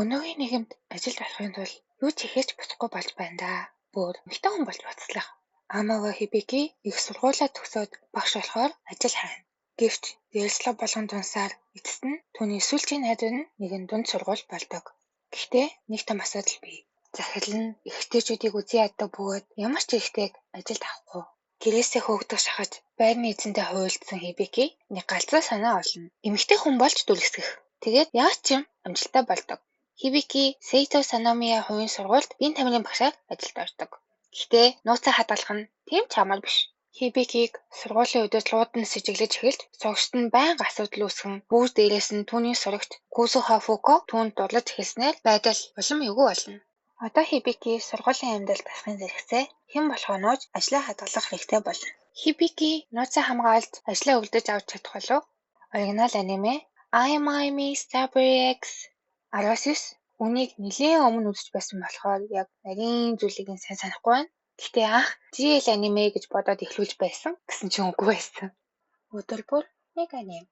Өнөөгийн нийгэмд ажилд орохын тулд юу ч хийхээс ч босохгүй болж байна даа. Бүр эмэгтэй хүн болж буцлах. Амага Хибики их сургуулиа төгсөөд багш болохоор ажил хайна. Гэвч ярилцлага болгон дунсаар эцэст нь түүний сүүлчийн найдвар нь нэгэн дунд сургууль болдог. Гэхдээ нэг том асуудал бий. Захирал нь эрэгтэйчүүдийг үзэн яддаг бөгөөд ямар ч эрэгтэйг ажилд авахгүй. Гэрээсээ хөөгдөх шахаж байрны эзэнтэй хуйлдсан Хибики нэг галзуу санаа олно. Эмэгтэй хүн болж дүрсгэх. Тэгээд яаж ч юм амжилттай болдог. Хибики Сейто Саномия хувийн сургуульд биеийн тамирын багшаар ажилд ордог. Гэхдээ нууцаа хадгалах нь тийм ч амар биш. Хибикийг сургуулийн удирдлагууд нь сэжиглэж эхэлж, сурагчид нь байнга асуудал үүсгэн, бүр дээрээс нь түүний сурагч Кусуха Фуко түүнд дурлаж эхэлснээр байдал улам эвгүй болно. Одоо Хибики сургуулийн амьдралд дасахын зэрэгцээ хэн болохоо нууж ажлаа хадгалах хэрэгтэй болно. Хибики нууцаа хамгаалж ажлаа үлдэж авч чадах болов уу? Оригинал аниме I My Me Strawberry X 19. Үүнийг нэлээн өмнө үзэж байсан болохоор яг нарийн зүйлийг нь сайн санахгүй байна. Гэхдээ анх GL аниме гэж бодоод эхлүүлж байсан гэсэн чинь үгүй байсан. Өдөр бүр нэг анime.